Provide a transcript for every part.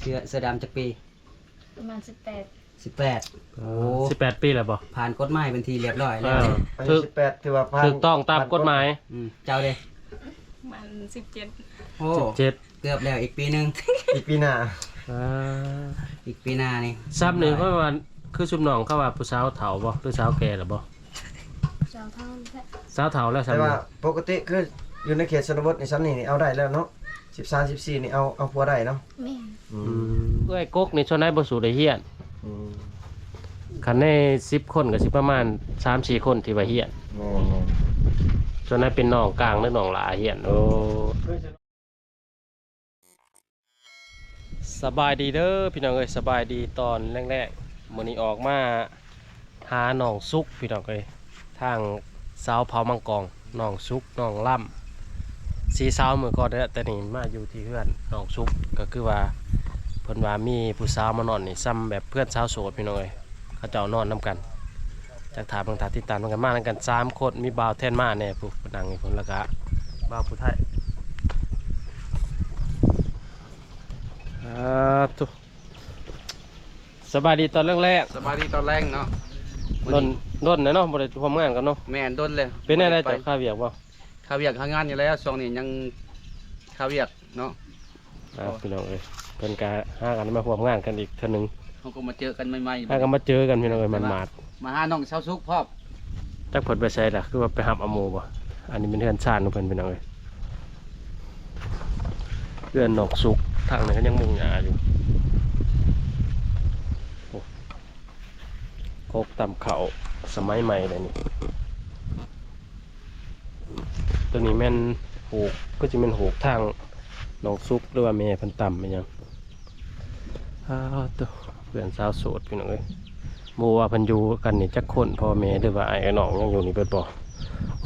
ເສື້ອ ເສື້ອດຳຈັກປີ? ປະມານສິບແປດ ສິບແປດ ໂອ້ ສິບແປດປີແລ້ວບໍ່? ຜ່ານກົດໝາຍເປັນທີ່ຮຽບຮ້ອຍແລ້ວ ເອີ ຖືກ ສິບແປດ ຖືວ່າຜ່ານ ຖືກຕ້ອງຕາມກົດໝາຍ ອືມ ເຈົ້າເດ້? ປະມານສິບເຈັດ ໂອ້ ສິບເຈັດ ເກືອບແລ້ວ ອີກປີໜຶ່ງ ອີກປີໜ້າ ອ່າ ອີກປີໜ້ານີ້ ຊ່ຳນີ້ ເພາະວ່າຄືຊຸມນ້ອງເຂົາວ່າຜູ້ສາວເຖົ້າບໍ່ ຫຼືສາວແກ່ແລ້ວບໍ່? ສາວເຖົ້າແຫຼະ ສາວເຖົ້າແລ້ວ ແຕ່ວ່າປົກກະຕິຄືຢູ່ໃນເຂດຊົນນະບົດນີ້ ຊ່ຳນີ້ນີ້ເອົາໄດ້ແລ້ວເນາະ ສິບສາມ ສິບສີ່ນີ້ເອົາ ເອົາຜົວໄດ້ເນາະ ແມ່ນ ອືມ ອືມ ເອື້ອຍກົກນີ້ສ່ວນໃຫຍ່ບໍ່ສູ່ໄດ້ຮຽນ ອືມ ຄັນໃນສິບຄົນກໍຊິປະມານສາມສີ່ຄົນທີ່ວ່າຮຽນ ແມ່ນໆ ສ່ວນໃຫຍ່ເປັນນ້ອງກາງ ຫຼືນ້ອງຫຼ້າຮຽນ ໂອ້ ສະບາຍດີເດີພີ່ນ້ອງເອີຍ ສະບາຍດີຕອນແລງໆ ມື້ນີ້ອອກມາຫານ້ອງສຸກພີ່ນ້ອງເອີຍ ທາງຊາວເຜົ່າມັງກອງ ນ້ອງສຸກ ນ້ອງລຳ ສີ່ສາວມື້ກ່ອນເດີ ແຕ່ນີ້ມາຢູ່ທີ່ເຮືອນນ້ອງສຸກ ກໍຄືວ່າເພິ່ນວ່າມີຜູ້ສາວມານອນນີ້ ຊ່ຳແບບເພື່ອນສາວໂສດພີ່ນ້ອງເອີຍ ເຂົາເຈົ້ານອນນຳກັນ ຈັກຖ້າເບິ່ງ ຖ້າຕິດຕາມນຳກັນ ມານຳກັນສາມຄົນ ມີບ່າວແທນມາແດ່ ຜູ້ນັ່ງຢູ່ພຸ້ນ ແລ້ວກະບ່າວຜູ້ໄທ ອ່າ ໂທ້ ສະບາຍດີຕອນແລງໆ ສະບາຍດີຕອນແລງເນາະ ດົນ ດົນແລ້ວເນາະ ບໍ່ໄດ້ຮ່ວມງານກັນເນາະ ແມ່ນ ດົນແລ້ວ ເປັນແນວໃດ ບໍ່ໄດ້ໄປ ເຈົ້າຄາວຽກບໍ່? ຄາວຽກຄາງານນີ້ແຫຼະ ຊ່ວງນີ້ຍັງຄາວຽກເນາະ ອ່າ ພີ່ນ້ອງເອີຍ ເພິ່ນກະຫາກັນມາຮ່ວມງານກັນອີກເທື່ອໜຶ່ງ ເຮົາກໍມາເຈີກັນໃໝ່ໆ ຫາກັນມາເຈີກັນພີ່ນ້ອງເອີຍ ມາ ມາຫານ້ອງຊາວສຸກພ້ອມ ຈັກເພິ່ນໄປໃສລະ ຄືວ່າໄປຮັບເອົາໝູ່ບໍ່? ອັນນີ້ແມ່ນເຮືອນຊານຂອງເພິ່ນພີ່ນ້ອງເອີຍ ເຮືອນນ້ອງສຸກ ທາງນັ້ນກໍຍັງມຸງຫຍ້າຢູ່ ໂອ້ ຄົກຕຳເຂົ້າສະໄໝໃໝ່ເລີຍນີ້ ໂຕນີ້ແມ່ນຫູກ ຄືຊິແມ່ນຫູກທາງນ້ອງສຸກ ຫຼືວ່າແມ່ເພິ່ນຕຳອີ່ຫຍັງ ອ້າໂຕ ເພື່ອນສາວໂສດພີ່ນ້ອງເອີຍ ບໍ່ຮູ້ວ່າເພິ່ນຢູ່ກັນນີ້ຈັກຄົນ ພໍ່ແມ່ ຫຼືວ່າອ້າຍເອື້ອຍນ້ອງຍັງຢູ່ນີ້ເບິດບໍ່?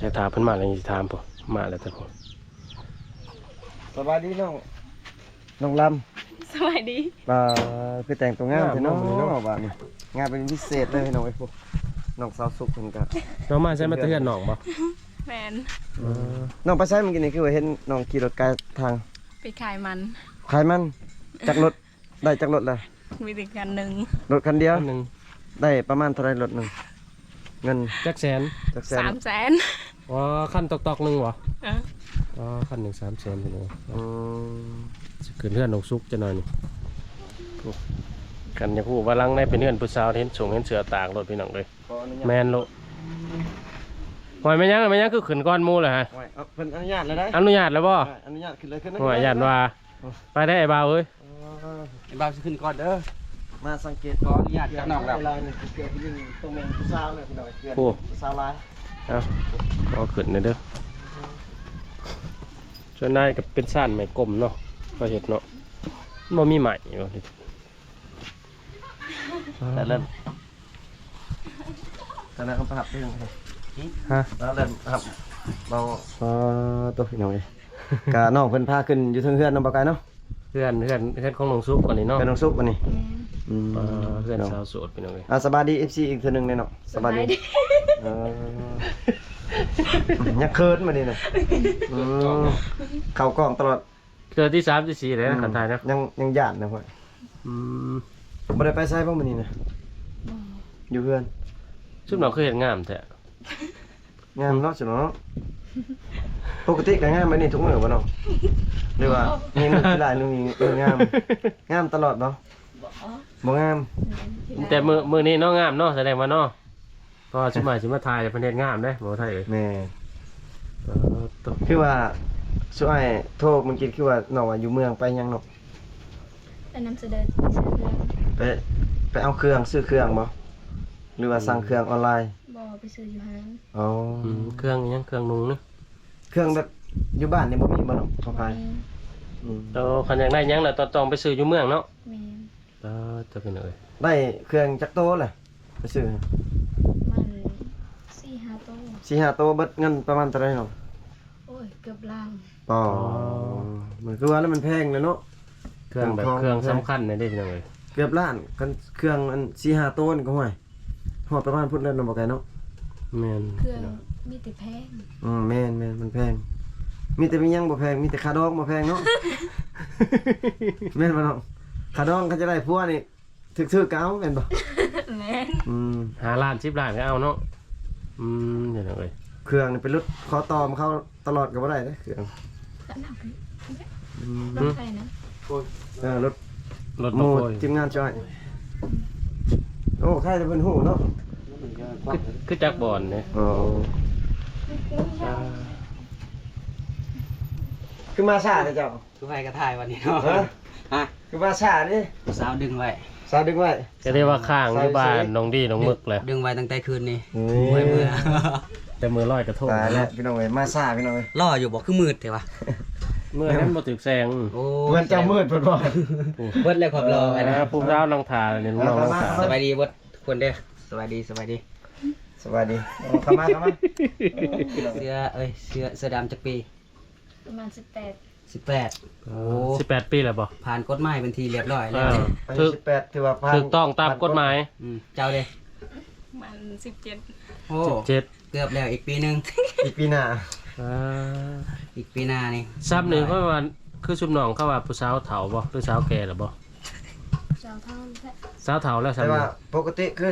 ຈັກຖ້າເພິ່ນມາແລ້ວຍັງຊິຖາມພຸ້ນ ມາແລ້ວແຕ່ພຸ້ນ ສະບາຍດີນ້ອງ ນ້ອງລຳ ສະບາຍດີ ອ່າ ຄືແຕ່ງຕົວງາມແທ້ເນາະ ງາມເນາະ ບາດນີ້ ງາມເປັນພິເສດເລີຍພີ່ນ້ອງເອີຍ ນ້ອງສາວສຸກເພິ່ນກະ ນ້ອງມາໃສ ມາແຕ່ເຮືອນນ້ອງບໍ່? ແມ່ນ ເອີ ນ້ອງໄປໃສມື້ກີ້ນີ້ ຄືວ່າເຫັນນ້ອງຂີ່ລົດກາຍທາງ? ໄປຂາຍມັນ ຂາຍມັນ ຈັກລົດ? ໄດ້ຈັກລົດລະ? ມີແຕ່ຄັນໜຶ່ງ ລົດຄັນດຽວ ຄັນໜຶ່ງ ໄດ້ປະມານເທົ່າໃດລົດໜຶ່ງ? ເງິນ ຈັກແສນ? ຈັກແສນ? ສາມແສນ ອໍ ຄັນຕອກໆໜຶ່ງບໍ່? ເອີ ອໍ ຄັນໜຶ່ງສາມແສນພີ່ນ້ອງ ອືມ ຊິຂຶ້ນເຮືອນນ້ອງສຸກຈັກໜ້ອຍນີ້ ໂອ້ ຄັນຢາກຮູ້ວ່າຫຼັງໃດເປັນເຮືອນຜູ້ສາວ ເຫັນສົ່ງເຫັນເສື້ອຕາກໂລດພີ່ນ້ອງເອີຍ ຂໍອະນຸຍາດ ແມ່ນໂລດ ຫ້ອຍ ແມ່ນຫຍັງ ແມ່ນຫຍັງຄືຂຶ້ນກ່ອນໝູ່ລະຮະ? ໂອ້ຍ ເພິ່ນອະນຸຍາດແລ້ວໄດ໋ ອະນຸຍາດແລ້ວບໍ່? ອະນຸຍາດຂຶ້ນເລີຍ ຂຶ້ນເລີຍ ໂອ້ຍ ຢ້ານວ່າ ໄປໄດ້ອ້າຍບ່າວເອີຍ ອ້າຍບ່າວຊິຂຶ້ນກ່ອນເດີ ມາສັງເກດ ຂໍອະນຸຍາດຈາກນ້ອງແລ້ວ ເວລານີ້ເກືອບຢູ່ ຕ້ອງແມ່ນຜູ້ສາວແຫຼະພີ່ນ້ອງ ເກືອບ ໂອ້ ຜູ້ສາວຫຼາຍ ເອົາ ຂໍຂຶ້ນແດ່ເດີ ສ່ວນຫຼາຍກໍເປັນຊານໄມ້ກົມເນາະ ເຂົາເຮັດເນາະ ບໍ່ມີໄມ້ ແຕ່ເລີ່ມ ຕອນນັ້ນເຮົາໄປຮັບເລື່ອງ ຮະ ແລ້ວເລີ່ມຮັບເບົາ ອໍ ໂຕ ພີ່ນ້ອງເອີຍ ກະນ້ອງເພິ່ນພາຂຶ້ນຢູ່ເທິງເຮືອນນຳບໍ່ໄກເນາະ ເຮືອນ ເຮືອນ ເຮືອນຂອງນ້ອງສຸກອັນນີ້ເນາະ ເຮືອນນ້ອງສຸກອັນນີ້ ອືມ ອ່າ ເຮືອນສາວໂສດພີ່ນ້ອງເອີຍ ອ່າ ສະບາຍດີ ເອັຟຊີ ອີກເທື່ອໜຶ່ງແດ່ເນາະ ສະບາຍດີ ສະບາຍດີ ເອີ ຍັງເຂີນບັດນີ້ນະ ອືມ ເຂົ້າກ້ອງຕະຫຼອດ ເທື່ອທີສາມທີສີ່ແລ້ວ ອືມ ຄັນຖ່າຍນະ ຍັງ ຍັງຢ້ານນະ ອືມ ບໍ່ໄດ້ໄປໃສບໍ່ມື້ນີ້ນະ? ບໍ່ ຢູ່ເຮືອນ ຊຸມນ້ອງຄືເຮັດງາມແທ້ ງາມເນາະ ຊຸມນ້ອງເນາະ ປົກກະຕິກໍງາມແບບນີ້ທຸກມື້ບໍ່ນ້ອງ? ຫຼືວ່າມີມື້ທີ່ຫຼາຍ ຫຼືມີມື້ງາມ? ງາມຕະຫຼອດບໍ່? ບໍ່ ບໍ່ງາມ ແມ່ນ ມີແຕ່ມື້ ມື້ນີ້ເນາະງາມເນາະ ສະແດງວ່າເນາະ ເພາະວ່າຊຸມອ້າຍຊິມາຖ່າຍ ເພິ່ນເຮັດງາມເດ້ ບໍ່ໄທເອີຍ ແມ່ນ ເອີ ໂຕ ຄືວ່າຊຸມອ້າຍໂທມື້ກີ້ ຄືວ່ານ້ອງວ່າຢູ່ເມືອງໄປຫຍັງເນາະ? ໄປນຳສະເດີ ໄປຊື້ເຄື່ອງ ໄປ ໄປເອົາເຄື່ອງ ຊື້ເຄື່ອງບໍ່? ຫຼືວ່າ ອືມ ສັ່ງເຄື່ອງອອນລາຍ? ບໍ່ ໄປຊື້ຢູ່ຮ້ານ ອໍ ອືມ ເຄື່ອງອີ່ຫຍັງ? ເຄື່ອງນຸ່ງເນາະ ເຄື່ອງແບບຢູ່ບ້ານນີ້ບໍ່ມີບໍ່ນ້ອງ? ເຂົາຂາຍ ບໍ່ມີ ອືມ ໂຕ ຄັນຢາກໄດ້ຫຍັງລະຕ້ອງໄປຊື້ຢູ່ເມືອງເນາະ? ແມ່ນ ເອີ ເຈົ້າພີ່ນ້ອງເອີຍ ໄດ້ເຄື່ອງຈັກໂຕລະ? ໄປຊື້ ປະມານສີ່ຫ້າໂຕ ສີ່ຫ້າໂຕ ເບິດເງິນປະມານເທົ່າໃດນ້ອງ? ໂອ້ຍ ເກືອບລ້ານ ອໍ ອໍ ມັນຄືວ່າແລ້ວ ມັນແພງແຫຼະເນາະ ເຄື່ອງແບບ ເຄື່ອງສຳຄັນແທ້ເດ້ພີ່ນ້ອງເອີຍ ເກືອບລ້ານ ຄັນເຄື່ອງອັນສີ່ຫ້າໂຕນີ້ກໍ ຫ້ວຍ ຮອດປະມານພຸ້ນແລ້ວເນາະ ບໍ່ໄກເນາະ ແມ່ນ ເຄື່ອງມີແຕ່ແພງ ອືມ ແມ່ນໆ ມັນແພງ ມີແຕ່ມີຫຍັງບໍ່ແພງ ມີແຕ່ຄ່າດອງບໍ່ແພງເນາະ ແມ່ນບໍ່ນ້ອງ? ຂະນ້ອງເຂົາຈະໄດ້ຜົວນີ້ ຖືກໆກໍເອົາແມ່ນບໍ່? ແມ່ນ ອືມ ຫ້າລ້ານ ສິບລ້ານກໍເອົາເນາະ. ອືມ ພີ່ນ້ອງເອີຍ ເຄື່ອງນີ້ໄປຫຼຸດຂໍຕໍ່ເຂົາຕະຫຼອດກໍບໍ່ໄດ້ເດ້ ເຄື່ອງ. ອືມ ລົດໃຜນະ? ເອີ ລົດ ລົດໝູ່ ໂອ້ຍ ທີມງານຈອຍ. ໂອ້ ໃຄແຕ່ເພິ່ນຮູ້ເນາະ ຄື ຄືຈັກບ່ອນເດ້. ອໍ ອ່າ ຄືມາຊ້າແທ້ເຈົ້າ? ຄືໃຜກໍຖ່າຍວັນນີ້ເນາະ. ຮະ? ຮະ? ຄືມາຊ້າເດ້? ສາວດຶງໄວ້ ສາວດຶງໄວ້ ກໍເລີຍວ່າຄ້າງຢູ່ບ້ານນ້ອງດີນ້ອງໝຶກແຫຼະ ດຶງໄວ້ຕັ້ງແຕ່ຄືນນີ້. ໂອ້ຍ ເມື່ອຍ ເມື່ອຍ ແຕ່ມື້ລອຍກະທົງ. ຕາຍແລ້ວພີ່ນ້ອງເອີຍ ມາຊ້າພີ່ນ້ອງເອີຍ. ລໍຢູ່ບໍ່ ຄືມືດແທ້ວະ? ເມື່ອຍນັ້ນບໍ່ຖືກແສງ. ໂອ້ຍ ເພິ່ນເຈົ້າມືດເພິ່ນບໍ່? ເບິດແລ້ວຄວາມລໍ. ເອີ ຜູ້ສາວນັ່ງຖ້ານີ້ ນ້ອງນັ່ງຖ້າ. ສະບາຍດີເບິດທຸກຄົນເດີ ສະບາຍດີ ສະບາຍດີ ສະບາຍດີ. ໂອ້ ເຂົ້າມາ ເຂົ້າມາ. ເສື້ອ ເອີຍ ເສື້ອ ເສື້ອດຳຈັກປີ? ປະມານສິບແປດ ສິບແປດ. ໂອ້ ສິບແປດປີແລ້ວບໍ່? ຜ່ານກົດໝາຍເປັນທີ່ລຽບຮ້ອຍແລ້ວ. ເອີ ຖືກ ສິບແປດ ຖືວ່າຜ່ານ ຖືກຕ້ອງຕາມກົດໝາຍ. ອືມ ເຈົ້າເດ້? ປະມານສິບເຈັດ. ໂອ້ ສິບເຈັດ ເກືອບແລ້ວ ອີກປີໜຶ່ງ ອີກປີໜ້າ. ອ່າ ອີກປີໜ້ານີ້ ຊ້ຳນີ້ ເພາະວ່າຄືຊຸມນ້ອງເຂົາວ່າຜູ້ສາວເຖົ້າບໍ່ ຫຼືສາວແກ່ແລ້ວບໍ່? ສາວເຖົ້າແທ້ ສາວເຖົ້າແລ້ວຊ້ຳ. ແຕ່ວ່າປົກກະຕິຄື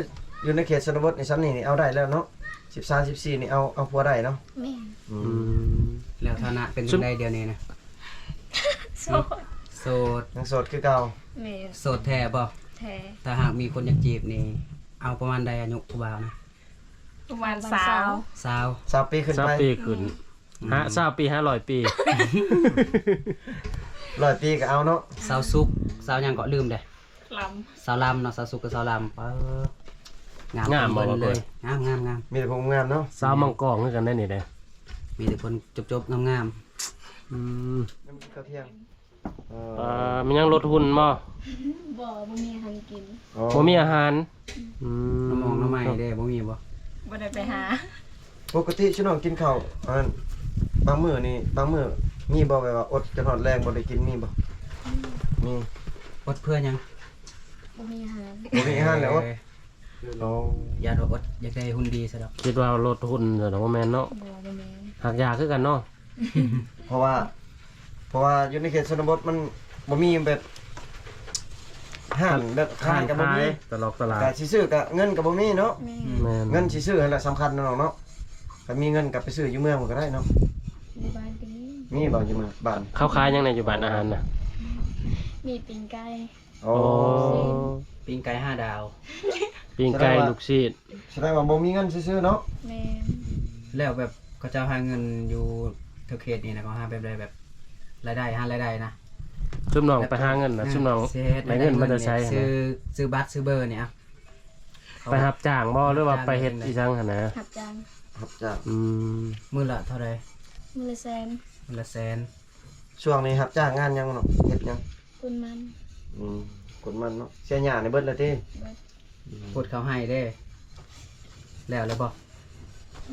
ຢູ່ໃນເຂດຊົນນະບົດນີ້ ຊ້ຳນີ້ນີ້ເອົາໄດ້ແລ້ວເນາະ ສິບສາມ ສິບສີ່ນີ້ເອົາ ເອົາຜົວໄດ້ເນາະ. ແມ່ນ ອືມ ອືມ ແລ້ວຖານະເປັນຈັ່ງໃດດຽວນີ້ນະ? ໂສດ ໂສດ ຍັງໂສດຄືເກົ່າ. ແມ່ນ ໂສດແທ້ບໍ່? ແທ້. ຖ້າຫາກມີຄົນຢາກຈີບນີ້ ເອົາປະມານໃດອາຍຸຜູ້ບ່າວນະ? ປະມານຊາວ ຊາວ ຊາວປີຂຶ້ນໄປ ຊາວປີຂຶ້ນ. ອືມ ຮະ ຊາວປີ ຫ້າຮ້ອຍປີ ຮ້ອຍປີກໍເອົາເນາະ. ສາວສຸກ ສາວຫຍັງເກາະ ລືມເດ້. ລຳ ສາວລຳເນາະ ສາວສຸກກັບສາວລຳ. ເອີ ງາມ ງາມບໍ່ ເບິ່ງເລີຍ ງາມ ງາມ ງາມ. ມີແຕ່ຜູ້ງາມເນາະ ສາວມັງກອງຄືກັນໄດ໋ນີ້ເດ້ ມີແຕ່ຄົນຈົບໆງາມໆ. ອືມ ຍັງບໍ່ກິນເຂົ້າທ່ຽງ. ເອີ ເອີ ມີຫຍັງ ລົດຫຸ່ນບໍ່? ບໍ່ ບໍ່ມີອາຫານກິນ. ອໍ ບໍ່ມີອາຫານ. ອືມ ໜໍ່ມອງໜໍ່ໄມ້ເດ້ ບໍ່ມີບໍ່? ບໍ່ໄດ້ໄປຫາ. ປົກກະຕິຊຸມນ້ອງກິນເຂົ້າ ອັນນັ້ນ ບາງມື້ນີ້ ບາງມື້ມີບໍ່ ແບບວ່າອົດຈົນຮອດແລງບໍ່ໄດ້ກິນ ມີບໍ່? ອືມ ມີ. ອົດເພື່ອຫຍັງ? ບໍ່ມີອາຫານ ບໍ່ມີອາຫານແລ້ວອົດ. ເອີ ໂອ້ ຢ້ານວ່າອົດຢາກໄດ້ຫຸ່ນດີຊະດອກ. ຄິດວ່າລົດຫຸ່ນຊະດອກ ບໍ່ແມ່ນເນາະ. ບໍ່ ບໍ່ແມ່ນ ຫາກຢາກຄືກັນເນາະ. ເພາະວ່າ ເພາະວ່າຢູ່ໃນເຂດຊົນນະບົດມັນບໍ່ມີແບບຮ້ານແບບຂາຍກໍບໍ່ມີ ຕະຫຼອກຕະຫຼາດ ກໍຊິຊື້ກໍເງິນກໍບໍ່ມີເນາະ. ແມ່ນ ແມ່ນ ເງິນຊິຊື້ຫັ້ນແຫຼະສຳຄັນເນາະນ້ອງເນາະ. ຄັນມີເງິນກໍໄປຊື້ຢູ່ເມືອງມັນກໍໄດ້ເນາະ. ຢູ່ບ້ານກໍມີ ມີບໍ່ຢູ່ເມືອງ ບ້ານ? ເຂົາຂາຍຫຍັງແດ່ຢູ່ບ້ານອາຫານນະ? ມີປີ້ງໄກ່. ໂອ້ ໂອ້ ປີ້ງໄກ່ຫ້າດາວ ປີ້ງໄກ່ ສະແດງວ່າ ລູກຊີ້ນ. ສະແດງວ່າບໍ່ມີເງິນຊື່ໆເນາະ. ແມ່ນ ແລ້ວແບບເຂົາເຈົ້າຫາເງິນຢູ່ແຖວເຂດນີ້ນະ ເຂົາຫາແບບໃດ ແບບລາຍໄດ້ ຫາລາຍໄດ້ນະ? ຊຸມນ້ອງໄປຫາເງິນນະ ຊຸມນ້ອງໄດ້ເງິນມາແຕ່ໃສ? ຊື້ ຊື້ບັດຊື້ເບີນີ້ອະ ໄປຮັບຈ້າງບໍ່ ຫຼືວ່າໄປເຮັດອີ່ຫຍັງຫັ້ນນະ? ຮັບຈ້າງ ຮັບຈ້າງ. ອືມ ມື້ລະເທົ່າໃດ? ມື້ລະແສນ ມື້ລະແສນ. ຊ່ວງນີ້ຮັບຈ້າງງານຫຍັງເນາະ ເຮັດຫຍັງ? ກົນມັນ. ອືມ ກົນມັນເນາະ. ເສຍຫຍ້ານີ້ເບິດແລ້ວຕິ? ເບິດ. ອືມ ຂຸດເຂົ້າໄຮ່ເດ້ ແລ້ວແລ້ວບໍ່?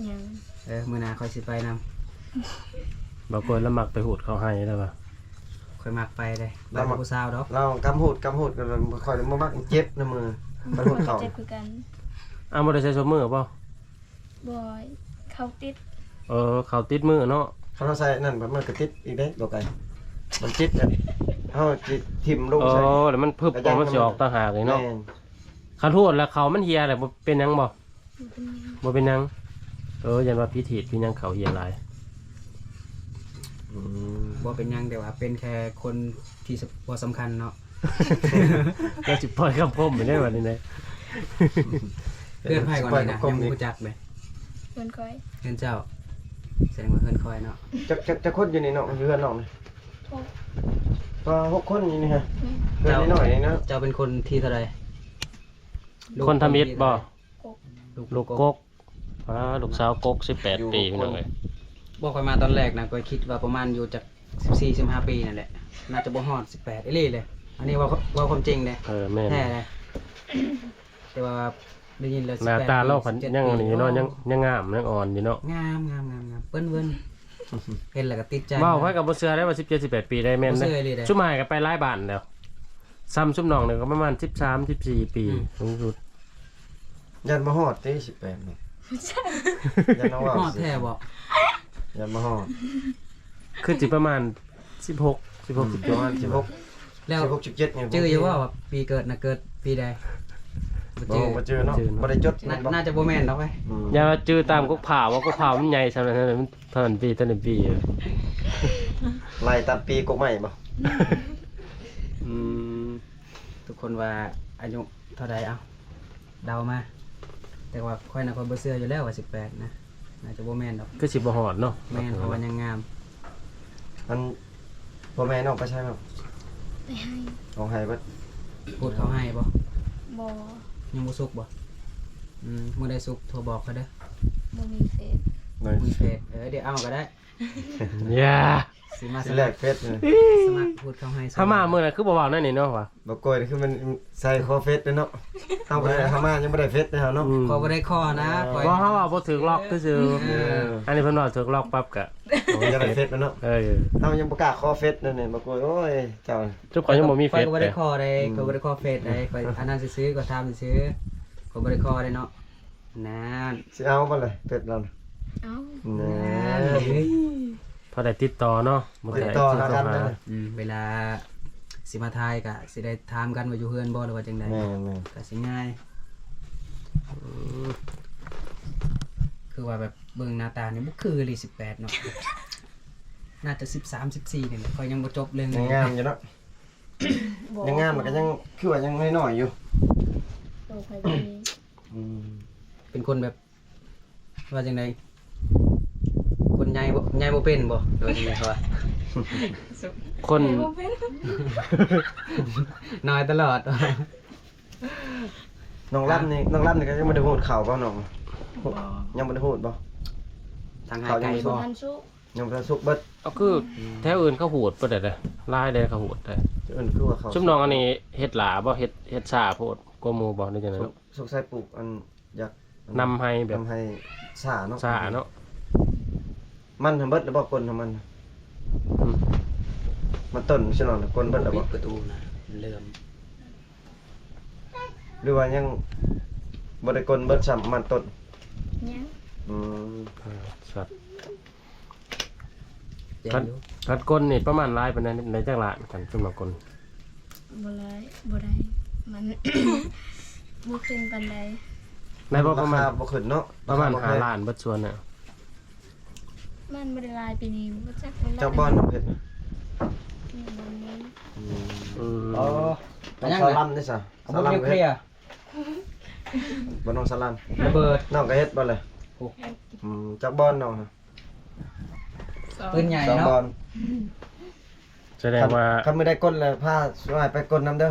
ຍັງ. ເອີ ມື້ໜ້າຂ້ອຍຊິໄປນຳ. ບໍ່ ຂ້ອຍລະມັກໄປຫູດເຂົ້າໄຮ່ແລ້ວວ່າ ຂ້ອຍມັກໄປເດ້ ໄປກັບຜູ້ສາວດອກ. ລາວກຳຫູດ ກຳຫູດ ຂ້ອຍບໍ່ມັກ ເຈັບນະມື ໄປຫູດເຂົ້າ. ເຈັບຄືກັນ. ອ້າວ ບໍ່ໄດ້ໃສ່ຊຸບມື້ບໍ່? ບໍ່ ເຂົ້າຕິດ. ເອີ ເຂົ້າຕິດມືເນາະ. ຄັນເຮົາໃສ່ນັ້ນ ມັນກໍຕິດອີກເດ້ ບໍ່ໄກ ມັນຕິດ ເຮົາຊິຖິ້ມລົງໃສ່. ອໍ ແລ້ວມັນພຶບອອກ ມັນຊິອອກຕ່າງຫາກນີ້ເນາະ. ແມ່ນ ຄັນຫູດແລ້ວເຂົ້າມັນເຫ່ຍແລ້ວ ບໍ່ເປັນຫຍັງບໍ່? ບໍ່ເປັນຫຍັງ ບໍ່ເປັນຫຍັງ. ເອີ ຢ້ານວ່າພິດຮີດພິດຫຍັງ ເຂົ້າເຫ່ຍຫຼາຍ. ອືມ ບໍ່ເປັນຫຍັງ ແຕ່ວ່າເປັນແຄ່ຄົນທີ່ ສ- ບໍ່ສຳຄັນເນາະ. ແລ້ວຊິປ່ອຍຄຳຄົມໄປໄດ້ບັດນີ້ນະ. ເຮືອນໃຜກ່ອນນີ້ນະ ຍັງບໍ່ຮູ້ຈັກເລີຍ. ເຮືອນຂ້ອຍ. ເຮືອນເຈົ້າ. ແສດງວ່າເຮືອນຂ້ອຍເນາະ. ຈັກ ຈັກ ຈັກຄົນຢູ່ນີ້ເນາະ ຢູ່ເຮືອນນ້ອງນີ້? ຫົກ. ປາ ຫົກຄົນຢູ່ນີ້ຮະ. ແມ່ນ. ເຮືອນນ້ອຍໆນີ້ເນາະ. ເຈົ້າເປັນຄົນທີເທົ່າໃດ? ຄົນທຳອິດບໍ່? ລູກ ລູກກົກ. ປາ ລູກສາວກົກ ສິບແປດປີ ພີ່ນ້ອງເອີຍ. ບໍ່ ຂ້ອຍມາຕອນແລກນະ ຂ້ອຍຄິດວ່າປະມານຢູ່ຈັກສິບສີ່ ສິບຫ້າປີນັ້ນແຫຼະ ໜ້າຈະບໍ່ຮອດສິບແປດອີ່ຫຼີເລີຍ. ອັນນີ້ເວົ້າ ເວົ້າຄວາມຈິງເດ້. ເອີ ແມ່ນ ແທ້ເດ້. ແຕ່ວ່າໄດ້ຍິນແລ້ວ ໜ້າຕາລາວພັນຍັງອັນນີ້ຢູ່ເນາະ ຍັງ ຍັງງາມ ຍັງອ່ອນຢູ່ເນາະ. ງາມ ງາມ ງາມ ງາມ ເປີ້ນເວີ້ນ ເຫັນແລ້ວກໍຕິດໃຈ. ເວົ້າໃຜກໍບໍ່ເຊື່ອໄດ້ວ່າສິບເຈັດ ສິບແປດປີໄດ້ ແມ່ນເດ້. ຊຸມອ້າຍກໍໄປຫຼາຍບ້ານແລ້ວ ຊ່ຳຊຸມນ້ອງນີ້ກໍປະມານສິບສາມ ສິບສີ່ປີ ອືມ ສູງສຸດ. ຢ້ານບໍ່ຮອດຕິ ສິບແປດນີ້. ຢ້ານເຮົາເວົ້າ ຮອດແທ້ບໍ່? ຢ້ານບໍ່ຮອດ. ຄືຊິປະມານສິບຫົກ ສິບຫົກ ອືມ ສິບເຈັດ ປະມານສິບຫົກ ແລ້ວ ສິບຫົກ ສິບເຈັດນີ້ ຈື່ຢູ່ບໍ່ວ່າປີເກີດນະເກີດປີໃດ? ບໍ່ ບໍ່ຈື່ ບໍ່ຈື່ເນາະ ບໍ່ໄດ້ຈົດ ໜ້າ ໜ້າຈະບໍ່ແມ່ນດອກເວີຍ. ອືມ ຢ່າວ່າຈື່ຕາມກົກພ້າວວ່າ ກົກພ້າວມັນໃຫຍ່ສ່ຳນັ້ນ ເທົ່ານັ້ນປີ ເທົ່ານັ້ນປີ. ໄລ່ຕາມປີກົກໄມ້ບໍ່? ອືມ ທຸກຄົນວ່າອາຍຸເທົ່າໃດ? ເອົາ ເດົາມາ ແຕ່ວ່າຂ້ອຍນະ ຂ້ອຍບໍ່ເຊື່ອຢູ່ແລ້ວວ່າສິບແປດນະ ໜ້າຈະບໍ່ແມ່ນດອກ. ຄືຊິບໍ່ຮອດເນາະ. ແມ່ນ ເພາະວ່າຍັງງາມ. ອັນ ພໍ່ແມ່ນ້ອງໄປໃສເນາະ? ໄປໄຮ່. ຮ້ອງໄຫ້ເບິດ. ພູດເຂົ້າໄຮ່ບໍ່? ບໍ່. ຍັງບໍ່ສຸກບໍ່? ອືມ ມື້ໃດສຸກໂທບອກຂ້ອຍເດີ. ບໍ່ມີເຟສ. ບໍ່ມີເຟສ ເອີ ດຽວເອົາກໍໄດ້. ຢ່າ ຊິມາ ຊິແລກເຟສ ສະໝັກພູດເຂົ້າໄຮ່. ຖ້າມາມື້ນັ້ນຄືບໍ່ເວົ້າແນວນີ້ເນາະ ວ່າບໍ່ກ້ອຍ ຄືມັນໃສ່ຂໍເຟສເດ້ເນາະ. ເຮົາບໍ່ໄດ້ ເຮົາມາຍັງບໍ່ໄດ້ເຟສເດ້ເຮົາເນາະ. ອືມ ຂໍບໍ່ໄດ້ຂໍນະ ເອີ ຂ້ອຍ ບໍ່ ເຮົາເວົ້າບໍ່ຖືກລັອກຊື່ໆ. ເອີ ເອີ ອັນນີ້ເພິ່ນເວົ້າຖືກລັອກປັບກະ ໂອ້ຍ ຢາກໄດ້ເຟສເນາະ. ເອີ ເຮົາຍັງບໍ່ກ້າຂໍເຟສເດ້ນີ້ ບໍ່ກ້ອຍ. ໂອ້ຍ ເຈົ້າ ຈຸກຂ້ອຍຍັງບໍ່ມີເຟສ ຂ້ອຍກໍບໍ່ໄດ້ຂໍເດ້. ອືມ ຂ້ອຍບໍ່ໄດ້ຂໍເຟສເດ້ ຂ້ອຍອັນນັ້ນຊື່ໆ ຂ້ອຍຖາມຊື່ໆ ຂ້ອຍບໍ່ໄດ້ຂໍເດ້ເນາະ. ນັ້ນ ຊິເອົາບໍ່ລະເຟສລາວນະ? ເອົາ. ນັ້ນ ພໍໄດ້ຕິດຕໍ່ເນາະ ບໍ່ໄດ້ຕິດຕໍ່ຫາກັນເນາະ. ອືມ ເວລາຊິມາຖ່າຍກະຊິໄດ້ຖາມກັນວ່າຢູ່ເຮືອນບໍ່ ຫຼືວ່າຈັ່ງໃດ. ແມ່ນໆ ກະຊິງ່າຍ. ອືມ ຄືວ່າແບບເບິ່ງໜ້າຕານີ້ບໍ່ຄືອີ່ຫຼີ ສິບແປດເນາະ. ໜ້າຈະສິບສາມ ສິບສີ່ນີ້ແຫຼະ ຂ້ອຍຍັງບໍ່ຈົບເລື່ອງນີ້. ຍັງງາມຢູ່ເນາະ. ບໍ່ ຍັງງາມ ແລ້ວກໍຍັງ ຄືວ່າຍັງນ້ອຍໆຢູ່. ໂຕຂ້ອຍດີ. ອືມ ເປັນຄົນແບບ ວ່າຈັ່ງໃດ? ຄົນໃຫຍ່ບໍ່ ໃຫຍ່ບໍ່ເປັນບໍ່ ຫຼືວ່າຈັ່ງໃດເຂົາວ່າ? ຄົນ ໃຫຍ່ບໍ່ເປັນ ນ້ອຍຕະຫຼອດ. ນ້ອງລຳນີ້ ນ້ອງລຳນີ້ກໍຍັງບໍ່ໄດ້ຫູດເຂົ້າບໍ່ນ້ອງ? ບໍ່ ຍັງບໍ່ໄດ້ຫູດບໍ່? ທາງຫາຍໄກບໍ່? ຍັງບໍ່ທັນສຸກ ຍັງບໍ່ທັນສຸກເບິດ. ເອົາ ຄື ອືມ ແຖວອື່ນເຂົາຫູດບໍ່ໄດ້ເດ້ ຫຼາຍເດ້ເຂົາຫູດເດ້. ແຖວອື່ນຄືວ່າເຂົາ ຊຸມນ້ອງອັນນີ້ເຮັດຫຼ້າບໍ່? ເຮັດ ເຮັດຊ້າໂພດກວ່າໝູ່ບໍ່ ຫຼືຈັ່ງໃດ? ສົງ ສົງໄສປູກອັນ ຢາກນຳໄຮ່ແບບ ນຳໄຮ່ຊ້າເນາະ ຊ້າເນາະ. ມັນຫັ້ນເບິດແລ້ວບໍ່? ກົ້ນຂອງມັນ ອືມ ມັນຕົ້ນຊິເນາະ ກົ້ນເບິດແລ້ວບໍ່? ປິດປະຕູນະ ມັນເລີ່ມ ຫຼືວ່າຍັງບໍ່ໄດ້ກົ້ນເບິດຊ້ຳ ມັນຕົ້ນ? ຍັງ. ອືມ ອ່າ ສັດ ແຈ້ງຢູ່. ຄັນ ຄັນກົ້ນນີ້ປະມານຫຼາຍປານໃດ? ໄດ້ຈັກລ້ານ ຄັນຊຸມນ້ອງກົ້ນ? ບໍ່ຫຼາຍ ບໍ່ໄດ້ ມັນບໍ່ຂຶ້ນປານໃດ. ໄດ້ບໍ່ປະມານ? ລາຄາບໍ່ຂຶ້ນເນາະ ປະມານຫ້າລ້ານເບິດສວນນະ. ມັນບໍ່ໄດ້ຫຼາຍປີນີ້ ບໍ່ຈັກວ່າຫຼາຍ. ຈັກບ່ອນນ້ອງເຮັດນະ? ມີບ່ອນໜຶ່ງ. ອືມ ອືມ ອໍ ນ້ອງສາລຳເດ້ຊະ? ສາລຳເຮັດ ບໍ່ນ້ອງສາລຳ ລະເບີດ ນ້ອງກໍເຮັດບໍ່ລະ? ໂອ້ ອືມ ຈັກບ່ອນນ້ອງນະ? ສອງ ປືນໃຫຍ່ເນາະ ສອງບ່ອນ. ສະແດງວ່າ ຄັນ ຄັນມື້ໃດກົ້ນແລ້ວ ພາຊ່ວຍອ້າຍໄປກົ້ນນຳເດີ.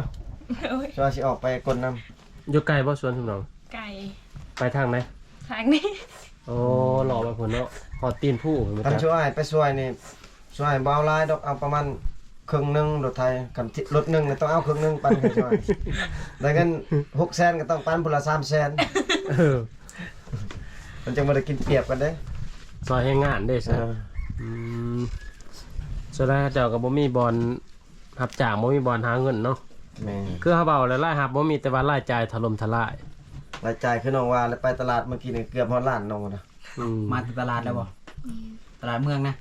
ໂອ້ຍ ຊ່ວຍອ້າຍຊິອອກໄປກົ້ນນຳ. ຢູ່ໄກບໍ່ສວນຊຸມນ້ອງ? ໄກ. ໄປທາງໃດ? ທາງນີ້. ໂອ້ ເລາະໄປພຸ້ນເນາະ ຮອດຕີນພູພຸ້ນ. ຄັນຊ່ວຍອ້າຍໄປຊ່ວຍນີ້ ຊ່ວຍບໍ່ເອົາຫຼາຍດອກ ເອົາປະມານເຄິ່ງໜຶ່ງລົດໄຖ. ຄັນລົດໜຶ່ງນີ້ຕ້ອງເອົາເຄິ່ງໜຶ່ງປັນໃຫ້ຊ່ວຍ ໄດ້ເງິນຫົກແສນກໍຕ້ອງປັນຜູ້ລະສາມແສນ. ເອີ ມັນຈັ່ງບໍ່ໄດ້ກິນປຽບກັນເດ້ ຊ່ອຍແຮງງານເດ້ຊະ. ເອີ ອືມ ສ່ວນຫຼາຍເຂົາເຈົ້າກໍບໍ່ມີບ່ອນຮັບຈ້າງ ບໍ່ມີບ່ອນຫາເງິນເນາະ. ແມ່ນ ຄືເຮົາເວົ້າແລ້ວ ລາຍຮັບບໍ່ມີ ແຕ່ວ່າລາຍຈ່າຍຖະຫຼົ່ມທະລາຍ. ລາຍຈ່າຍຄືນ້ອງວ່າແຫຼະ ໄປຕະຫຼາດມື້ກີ້ນີ້ເກືອບຮອດລ້ານນ້ອງນະ. ອືມ ມາແຕ່ຕະຫຼາດແລ້ວບໍ່? ແມ່ນ ຕະຫຼາດເມືອງນະ.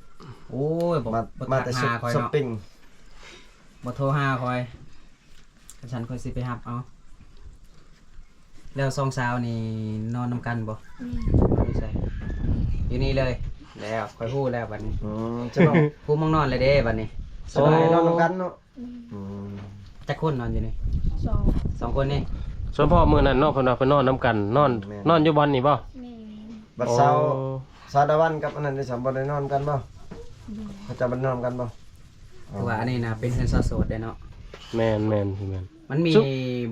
ໂອ້ຍ ບໍ່ ມາ ບໍ່ ມາແຕ່ ທັກຫາຂ້ອຍ ຊັອບ ເນາະ ປິງ ບໍ່ໂທຫາຂ້ອຍ. ຄັນຊັ້ນຂ້ອຍຊິໄປຮັບເອົາ. ແລ້ວສອງສາວນີ້ນອນນຳກັນບໍ່? ແມ່ນ. ນອນຢູ່ໃສ? ຢູ່ນີ້ເລີຍ. ແລ້ວຂ້ອຍຮູ້ແລ້ວບັດນີ້. ອືມ ຈະນອນ ຮູ້ໝ່ອງນອນແລ້ວເດ້ບັດນີ້. ສະບາຍ ໂອ້ ນອນນຳກັນເນາະ. ອືມ ອືມ ຈັກຄົນນອນຢູ່ນີ້? ສອງ ສອງຄົນນີ້. ສະເພາະມື້ນັ້ນເນາະ ເພິ່ນວ່າເພິ່ນນອນນຳກັນ ນອນ ແມ່ນ ນອນຢູ່ບ່ອນນີ້ບໍ່? ແມ່ນ. ບັດເຊົ້າ ໂອ້ ສາວດາວັນກັບອັນນັ້ນເດ ບໍ່ໄດ້ນອນກັນບໍ່? ບໍ່ ເຂົາເຈົ້າບໍ່ໄດ້ນອນກັນບໍ່? ຄືວ່າອັນນີ້ນະ ເປັນເຮືອນສາວໂສດເດ້ເນາະ. ແມ່ນໆ ແມ່ນ. ມັນມີ ຊຸ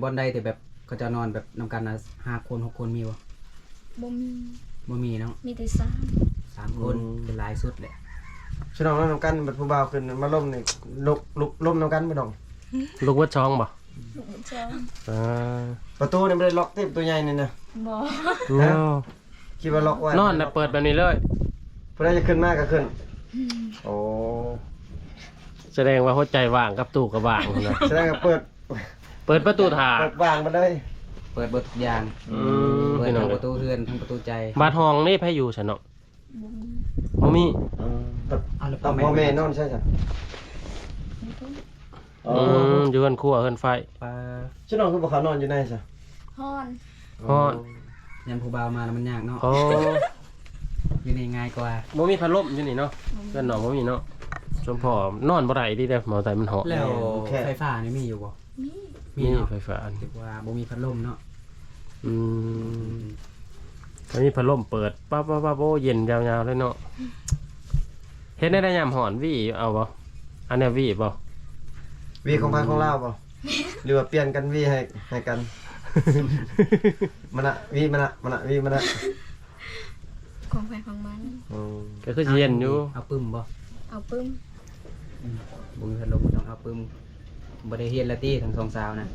ບ່ອນໃດທີ່ແບບເຂົາເຈົ້ານອນແບບນຳກັນນະ ຫ້າຄົນ ຫົກຄົນ ມີບໍ່? ບໍ່ມີ. ບໍ່ມີເນາະ ມີແຕ່ສາມ ສາມຄົນ. ອືມ ເປັນຫຼາຍສຸດແຫຼະ. ຊິນອນນຳກັນ ບັດຜູ້ບ່າວຂຶ້ນມາລົມນີ້ ລຸກ ລຸກລົມນຳກັນບໍ່ນ້ອງ? ລຸກເບິດຊ່ອງບໍ່? ລຸກເບິດຊ່ອງ. ເອີ ປະຕູນີ້ບໍ່ໄດ້ລັອກຕິ ປະຕູໃຫຍ່ນີ້ນະ? ບໍ່. ເນາະ ຄິດວ່າລັອກໄວ້. ນອນນະ ເປີດແບບນີ້ເລີຍ ຜູ້ໃດຈະຂຶ້ນມາກໍຂຶ້ນ. ອືມ ໂອ້ ສະແດງວ່າຫົວໃຈວ່າງກັບຕູ້ກໍວ່າງພຸ້ນນະ. ສະແດງວ່າເປີດ ເປີດປະຕູຖ້າ ເປີດວ່າງໄປເລີຍ ເປີດເບິດທຸກຢ່າງ. ອືມ ເປີດທັງປະຕູເຮືອນ ທັງປະຕູໃຈ. ບາດຫ້ອງນີ້ໃຜຢູ່ຊັ້ນເນາະ? ບໍ່ມີ ບໍ່ມີ. ເອີ ເອົາແລ້ວພໍ່ແມ່ນອນໃສຊັ້ນ? ຢູ່ພຸ້ນ. ອືມ ຢູ່ເຮືອນຄົວເຮືອນໄຟ. ປາ ຊຸມນ້ອງຄືບໍ່ເຂົ້ານອນຢູ່ໃນຊະ? ຮ້ອນ ຮ້ອນ ຢ້ານຜູ້ບ່າວມາແລ້ວມັນຍາກເນາະ. ໂອ້ ຢູ່ນີ້ງ່າຍກວ່າ. ບໍ່ມີພັດລົມຢູ່ນີ້ເນາະ? ອືມ ເຮືອນນ້ອງບໍ່ມີເນາະ. ສົມພໍນອນບໍ່ໄດ້ເດ້ ເວົ້າໄດ້ມັນຮ້ອນ. ແລ້ວໄຟຟ້ານີ້ມີຢູ່ບໍ່? ມີ ມີເນາະ ມີໄຟຟ້າ ຖືວ່າບໍ່ມີພັດລົມເນາະ. ອືມ ອືມ ຖ້າມີພັດລົມເປີດ ປັບໆໆ ໂອ້ ເຢັນຍາວໆເລີຍເນາະ. ເຮັດແນວໃດຍາມຮ້ອນ ຫວີເອົາບໍ່? ອັນແນວຫວີບໍ່? ຫວີຂອງໃຜຂອງລາວບໍ່? ຫຼືວ່າປ່ຽນກັນຫວີໃຫ້ ໃຫ້ກັນ? ມານະ ຫວີມານະ ມານະ ຫວີມານະ. ຂອງໃຜຂອງມັນ. ອືມ ກໍຄືຊິເຫັນຢູ່. ເອົາປຶ້ມບໍ່? ເອົາປຶ້ມ. ອືມ ບໍ່ມີພັດລົມກໍຕ້ອງເອົາປຶ້ມ. ບໍ່ໄດ້ຮຽນລະຕິທັງສອງສາວນະ?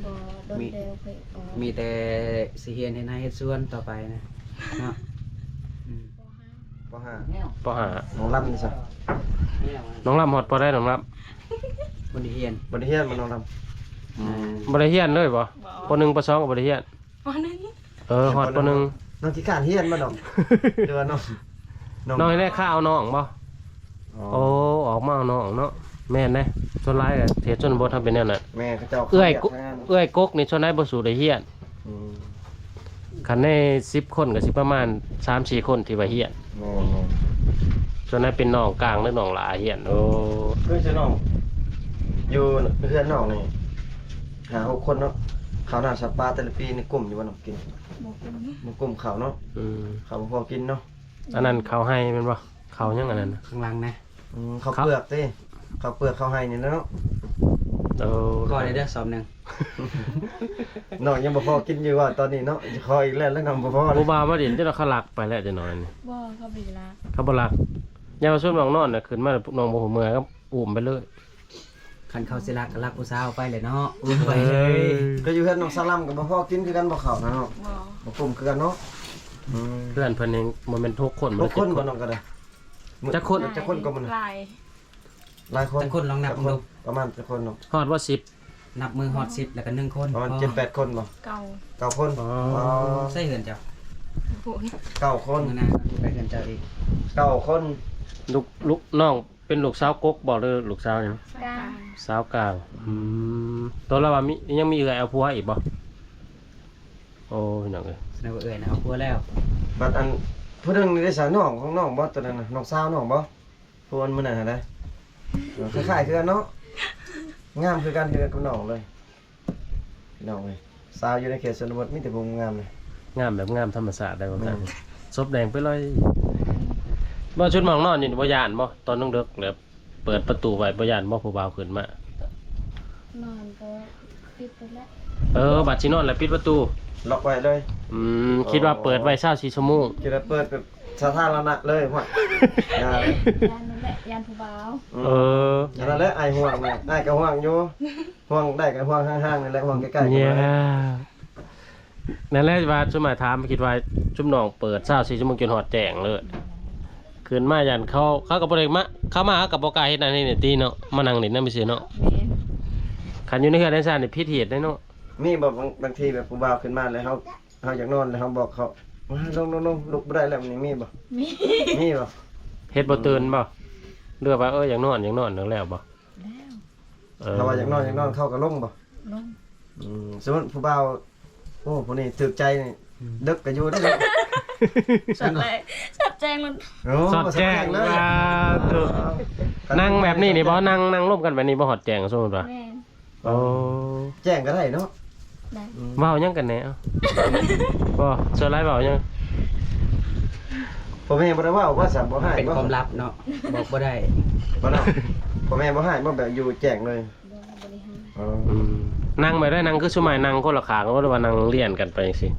ບໍ່ ດົນແລ້ວຄ່ອຍອອກ. ມີແຕ່ຊິຮຽນເຮັດໄຮ່ເຮັດສວນຕໍ່ໄປນະເນາະ. ອືມ ປໍຫ້າ ປໍຫ້າ ນ້ອງລຳນີ້ຊະ? ນ້ອງລຳຮອດປໍໃດ ນ້ອງລຳ? ບໍ່ໄດ້ຮຽນ ບໍ່ໄດ້ຮຽນບໍ່ນ້ອງລຳ? ອືມ ບໍ່ໄດ້ຮຽນເລີຍບໍ່? ປໍໜຶ່ງ ປໍສອງກໍບໍ່ໄດ້ຮຽນ? ປໍໜຶ່ງ ເອີ ຮອດປໍໜຶ່ງ. ນ້ອງຂີ້ຄ້ານຮຽນບໍ່ນ້ອງ? ຫຼືວ່ານ້ອງ ນ້ອງ ນ້ອງໄດ້ຂ່າວນ້ອງບໍ່? ອໍ ໂອ້ ອອກມາເອົານ້ອງເນາະ. ແມ່ນເດ້ ສ່ວນຫຼາຍເຂດຊົນນະບົດເຮົາເປັນແນວນັ້ນ. ແມ່ນ ເຂົາເຈົ້າ ເອື້ອຍ ເອື້ອຍກົກນີ້ສ່ວນຫຼາຍບໍ່ສູ້ໄດ້ຮຽນ. ອືມ ຄັນໃນສິບຄົນກໍຊິປະມານສາມສີ່ຄົນທີ່ວ່າຮຽນ. ແມ່ນໆ ສ່ວນນັ້ນເປັນນ້ອງກາງ ຫຼື ນ້ອງຫຼ້າຮຽນ. ໂອ້ ຄືຊະນ້ອງ ຢູ່ເຮືອນນ້ອງນີ້ຫ້າຫົກຄົນເນາະ. ເຂົ້ານ້ຳສຳປາແຕ່ລະປີນີ້ກຸ້ມຢູ່ບໍ່ນ້ອງ? ກິນ ບໍ່ກຸ້ມ ບໍ່ກຸ້ມເຂົ້າເນາະ. ອືມ ເຂົ້າບໍ່ພໍກິນເນາະ. ອັນນັ້ນເຂົ້າໄຮ່ແມ່ນບໍ່? ເຂົ້າຫຍັງອັນນັ້ນນະ? ຂ້າງຫຼັງນະ. ອືມ ເຂົ້າເປືອກຕິ? ເຂົ້າເປືອກເຂົ້າໄຮ່ນີ້ແຫຼະເນາະ. ເອີ ຂໍແດ່ເດີຊອບໜຶ່ງ. ນ້ອງຍັງບໍ່ພໍກິນຢູ່ວ່າຕອນນີ້ເນາະ. ຂໍອີກແລ້ວ ແລ້ວນ້ອງບໍ່ພໍ. ຜູ້ບ່າວມາດິນ ເຈົ້າລະເຂົາລັກໄປແລ້ວ ຈະໜ້ອຍນີ້. ບໍ່ ເຂົາບໍ່ໄດ້ລັກ ເຂົາບໍ່ລັກ. ຍາມວ່າຊຸມນ້ອງນອນນະ ຂຶ້ນມານ້ອງບໍ່ຮູ້ເມື່ອຍ ກໍອຸ້ມໄປເລີຍ. ຄັນເຂົາຊິລັກກໍລັກຜູ້ສາວໄປແຫຼະເນາະ ອຸ້ມໄປເລີຍ. ເອີ ກໍຢູ່ເຮືອນນ້ອງສາວລຳກໍບໍ່ພໍກິນຄືກັນບໍ່ເຂົ້ານະເນາະ. ບໍ່ ບໍ່ກຸ້ມຄືກັນເນາະ. ອືມ ເພື່ອນເພິ່ນນີ້ບໍ່ແມ່ນຫົກຄົນ ຫົກຄົນບໍ່ນ້ອງກໍໄດ້? ຈັກຄົນ ຈັກຄົນກໍມັນ ຫຼາຍ ຫຼາຍຄົນ. ຈັກຄົນລອງນັບເບິ່ງດູ ປະມານຈັກຄົນເນາະ? ຮອດບໍ່ສິບ? ນັບມືຮອດສິບແລ້ວກໍໜຶ່ງຄົນ ປະມານເຈັດແປດຄົນບໍ່? ເກົ້າ ເກົ້າຄົນ. ອໍ ໃສ່ເຮືອນເຈົ້າ ເກົ້າຄົນ. ມື້ໜ້າໄປເຮືອນເຈົ້າອີກ ເກົ້າຄົນ. ລູກ ລູກນ້ອງ ເປັນລູກສາວກົກບໍ່ ຫຼືລູກສາວຫຍັງ? ກາງ ສາວກາງ. ອືມ ຕົວລາວວ່າມີ ຍັງມີເອື້ອຍເອົາຜົວອີກບໍ່? ໂອ້ຍ ນ້ອງເອີຍ ສະແດງວ່າເອື້ອຍນະເອົາຜົວແລ້ວ. ບັດອັນຜູ້ໜຶ່ງນີ້ໄດ້ສາ ນ້ອງຂອງນ້ອງບໍ່? ຕົວນັ້ນນະ ນ້ອງສາວນ້ອງບໍ່? ຜູ້ອັນມື້ນັ້ນຫັ້ນນະ ເອີ ຄ້າຍໆຄືກັນເນາະ ງາມຄືກັນ ຄືກັບນ້ອງເລີຍ. ພີ່ນ້ອງເອີຍ ສາວຢູ່ໃນເຂດຊົນນະບົດມີແຕ່ຜູ້ງາມເລີຍ. ງາມແບບງາມທຳມະຊາດໄດ້ວ່າຊັ້ນ. ແມ່ນ ສົບແດງໄປເລີຍ. ບໍ່ ຊຸດໝ່ອງນອນຢູ່ນີ້ບໍ່ຢ້ານບໍ່? ຕອນເດິກໆ ແບບເປີດປະຕູໄວ້ບໍ່ຢ້ານບໍ່ ຜູ້ບ່າວຂຶ້ນມາ? ນອນກໍປິດໄປແລ້ວ. ເອີ ບັດຊິນອນແລ້ວປິດປະຕູ ລັອກໄວ້ເລີຍ. ອືມ ຄິດວ່າເປີດໄວ້ຊາວສີ່ຊົ່ວໂມງ. ຄິດວ່າເປີດແບບສາທາລະນະເລີຍ. ຫ້ວຍ ຢ້ານນັ້ນແຫຼະ ຢ້ານຜູ້ບ່າວ. ອືມ ເອີ ນັ້ນແຫຼະ ອ້າຍຫ່ວງນະ ອ້າຍກໍຫ່ວງຢູ່. ຫ່ວງໄດ້ກໍຫ່ວງຫ່າງໆນີ້ແຫຼະ ຫ່ວງໃກ້ໆກໍບໍ່ໄດ້. ນັ້ນແຫຼະວ່າຊຸມມາຖາມ ຄິດວ່າຊຸມນ້ອງເປີດຊາວສີ່ຊົ່ວໂມງຈົນຮອດແຈ້ງເລີຍ. ຂຶ້ນມາຢ້ານເຂົາ ເຂົາກໍບໍ່ໄດ້ມາ ເຂົາມາເຂົາກໍບໍ່ກ້າເຮັດນັ້ນເຮັດນີ້ຕິເນາະ ມານັ່ງຫຼິ້ນນຳຊື່ເນາະ. ແມ່ນ ຄັນຢູ່ໃນເຮືອນໃນຊານນີ້ຜິດເຫດເດ້ເນາະ. ມີບໍ່ ບາງ ບາງທີແບບຜູ້ບ່າວຂຶ້ນມາແລ້ວ ເຮົາ ເຮົາຢາກນອນແລ້ວ ເຮົາບອກເຂົາ ລົງໆໆ ລຸກບໍ່ໄດ້ແລ້ວ ນີ້ມີບໍ່? ມີ ມີບໍ່? ເຮັດບໍ່ຕື່ນບໍ່? ຫຼືວ່າ ເອີ ຢາກນອນ ຢາກນອນ ແລ້ວບໍ່? ແລ້ວ ເອີ ຖ້າວ່າຢາກນອນ ຢາກນອນ ເຂົາກໍລົງບໍ່? ລົງ. ອືມ ສົມມຸດຜູ້ບ່າວ ໂອ້ ຜູ້ນີ້ຖືກໃຈນີ້ ອືມ ເດິກກໍຢູ່ເດ້ເນາະ. ສອດແຈ້ງ ສອດແຈ້ງມັນ ໂອ້ ສອດແຈ້ງ ສອດແຈ້ງເລີຍ. ອ່າ ຖືກ ນັ່ງແບບນີ້ນີ້ບໍ່? ນັ່ງ ນັ່ງລົມກັນແບບນີ້ບໍ່ຮອດແຈ້ງ ສົມມຸດວ່າ? ແມ່ນ. ໂອ້ ແຈ້ງກໍໄດ້ເນາະ. ໄດ້. ອືມ ເວົ້າຫຍັງກັນແດ່? ເອົ້າ ບໍ່ ສ່ວນຫຼາຍເວົ້າຫຍັງ? ພໍ່ແມ່ບໍ່ໄດ້ເວົ້າວ່າຊັ້ນ ບໍ່ຮ້າຍ ເປັນຄວາມລັບເນາະ ບອກບໍ່ໄດ້. ບໍ່ເນາະ ພໍ່ແມ່ບໍ່ຮ້າຍບໍ່ ແບບຢູ່ແຈ້ງເລີຍ? ບໍ່ ບໍ່ໄດ້ຮ້າຍ. ອໍ ອືມ ນັ່ງແບບໃດ? ນັ່ງຄືຊຸມອ້າຍນັ່ງຄົນລະຂ້າງບໍ່ ຫຼືວ່ານັ່ງລຽນກັນໄປຈັ່ງຊີ້?